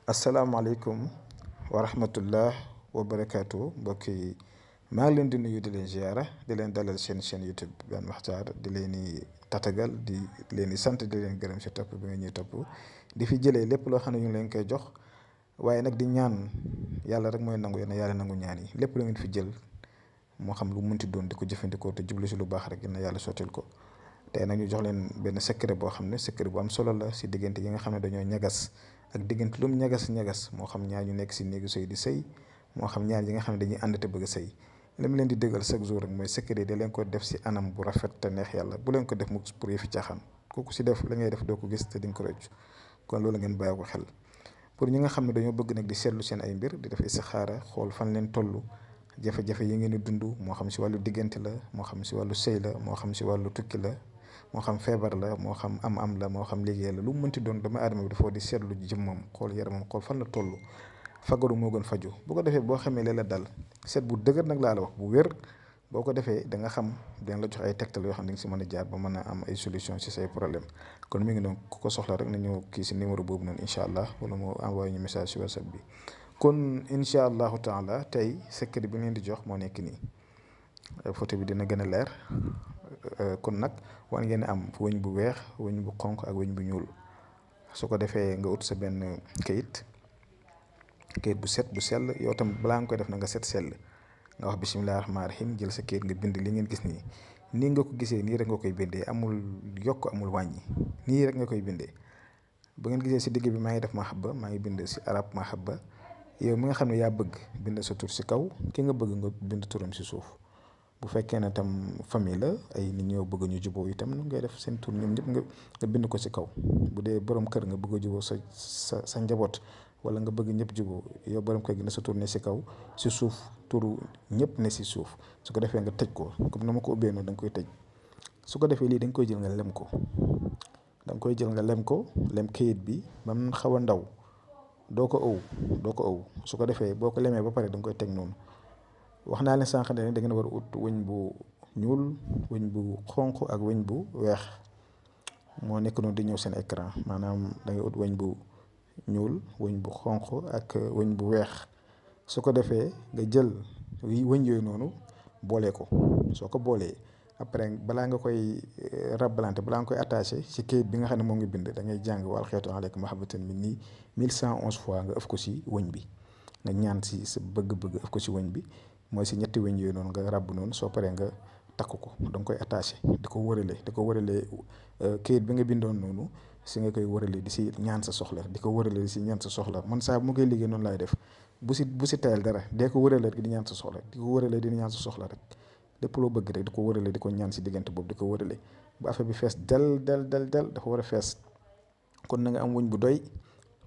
asalaamaaleykum wa rahmatullah wa barakaatu mbokk yi maa ngi leen di nuyu di leen ziara di leen dalal seen chaîne YouTube Ben Makhtar di leen di tatagal di leen di sant di leen gërëm si topp bi nga ñuy topp di fi jëlee lépp loo xam ne ñu ngi leen koy jox waaye nag di ñaan yàlla rek mooy nangu yéen yàlla nangu ñaan yi lépp lu ngeen fi jël moo xam lu munti doon di ko jëfandikoo te jublu si lu baax rek na yàlla sottil ko. tey nag ñu jox leen benn secret boo xam ne secret bu am solo la si diggante yi nga xam ne dañoo ñagas ak diggante lu mu ñagas moo xam ñaar ñu nekk si néegu sëy di sëy moo xam ñaar yi nga xam ne dañuy ànd te bëgg a sëy li mu leen di dëggal chaque jour rek mooy secret da leen ko def si anam bu rafet te neex yàlla bu leen ko def mu pour yëfi caaxaan kooku si def la ngay def doo ko gis te di nga ko rëccu kon loolu ngeen bàyyi ko xel. pour ñi nga xam ne dañoo bëgg nag di seetlu seen ay mbir di def istixaara xool fan leen toll jafe-jafe yi ngeen di dund moo xam si wàllu diggante la moo xam si wàllu sëy la moo xam si wàllu tukki la moo xam feebar la moo xam am la moo xam liggéey la lu mu mënti doon dama aadama bi dafa di seetlu jëmmam xool yaramam xool fan la toll fagaru moo gën faju bu ko defee boo xamee la dal seet bu dëgër nag laa la wax bu wér boo ko defee da nga xam dina la jox ay tegtal yoo xam ne di nga si mën a jaar ba mën a am ay solution si say problème kon mi ngi noonu ku ko soxla rek na ñëw kii si numéro boobu noonu incha allah wala moo envoyé ñu message si whatsapp bi kon incha allahu taala tey secret bi ngeen di jox moo nekk nii photo bi dina gën a leer kon nag war ngeen am wëñ bu weex wëñ bu xonq ak wëñ bu ñuul su ko defee nga ut sa benn kayit bu set bu sell yow tam balaa nga koy def na nga set sell nga wax bisimilah rahmaani rahim jël sa kayit nga bind li ngeen gis nii nga ko gisee nii rek nga koy bindee amul yokk amul wàññi nii rek nga koy bindee bu ngeen gisee si digg bi maa ngi def mahabba maa ngi bind si arab mahabba yow mi nga xam ne yaa bëgg bind sa tur si kaw ki nga bëgg nga bind turam si suuf. bu fekkee ne tam famille la ay nit ñoo bëgg ñu juboo itam nu ngay def seen tur ñoom ñëpp nga bind ko ci kaw bu dee borom kër nga bëgg a juboo sa njaboot wala nga bëgg ñëpp juboo yow borom kër gi na sa tur ne ci kaw ci suuf turu ñëpp ne ci suuf su ko defee nga tëj ko comme na ma ko ubbee noonu da nga koy tëj su ko defee lii da nga koy jël nga lem ko lem kayit bi ba mu xaw a ndaw doo ko ëw su ko defee boo ko lemee ba pare da nga koy teg noonu. wax naa leen sànq ne da ngeen war a ut wëñ bu ñuul wëñ bu xonq ak wëñ bu weex moo nekk noonu di ñëw seen écran maanaam da ngay ut wëñ bu ñuul wëñ bu xonq ak wëñ bu weex su ko defee nga jël wëñ yooyu noonu boole ko soo ko boolee après balaa nga koy rabbalante balaa nga koy attaché ci kayit bi nga xam ne moom nga bind da ngay jàng wal xeetu aleyka mahabbatan min nii 1111 fois nga ëf ko ci wëñ bi nga ñaan ci sa bëgg-bëgg ëf ko ci wëñ bi. mooy si ñetti weñ yooyu noonu nga ràbb noonu soo paree nga takk ko da nga koy attaché di ko wërale kayit bi nga bindoon noonu si nga koy wërale di si ñaan sa soxla di ko wërale di si ñaan sa soxla man saa bu ma koy liggéey noonu laay def bu si tayal dara dee ko wërale rek di ñaan sa soxla di ko wërale di ñaan sa soxla rek lépp loo bëgg rek di ko wërale di ko ñaan si diggante boobu di ko wërale bu affaire bi fees del dafa war a fees kon na nga am wëñ bu doy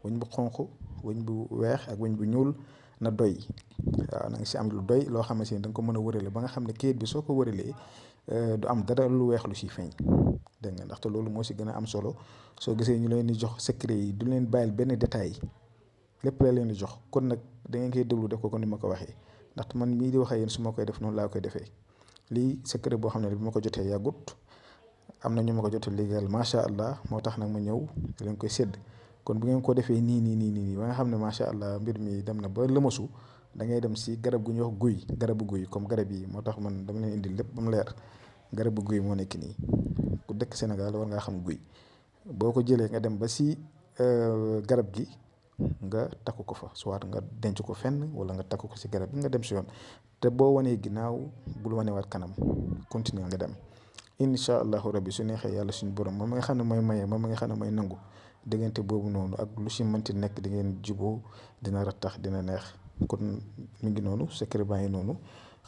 wëñ bu xonq wëñ bu weex ak wëñ bu ñuul na doy waaw na nga si am lu doy loo xamante ni da nga ko mën a wërale ba nga xam ne kayit bi soo ko wëralee du am dara lu weex lu siy feeñ dégg nga ndaxte loolu moo si gën a am solo soo gisee ñu leen di jox secret yi du leen bàyyil benn détail lépp la leen di jox kon nag da ngeen koy déglu def ko kon ni ma ko waxee ndaxte man mii di wax ak yéen su ma koy def noonu laa koy defee lii secret boo xam ne bi ma ko jotee yàggut am na ñu ma ko jotee léegi macha allah moo tax nag ma ñëw di leen koy sédd. kon bu ngeen ko defee nii ba nga xam ne macha allah mbir mi dem na ba lëmasu da ngay dem si garab gu ñuy wax garabu guy comme garab yi moo tax man dama leen indi lépp ba mu leer garabu guy moo nekk nii ku dëkk Sénégal war ngaa xam guy boo ko jëlee nga dem ba si garab gi nga takk ko fa soit nga denc ko fenn wala nga takk ko si garab gi nga dem si yoon te boo wanee ginnaaw bul wanewaat kanam continuer nga dem incha allahu rabbi su neexee yàlla suñu borom moom nga xam ne mooy maye moom nga xam ne mooy nangu. diggante boobu noonu ak lu si mënti nekk di ngeen juboo dina rattax dina neex kon mi ngi noonu secret baa ngi noonu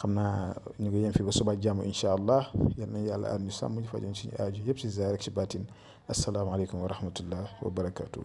xam naa ñu ngi yem fi ba suba jàmm incha allah yal na yàlla aar ñu sàmm fajoon suñu aaju yëpp si zaahir ak si baatin asalaamaaleykum wa rahmatullah wa barakaatu.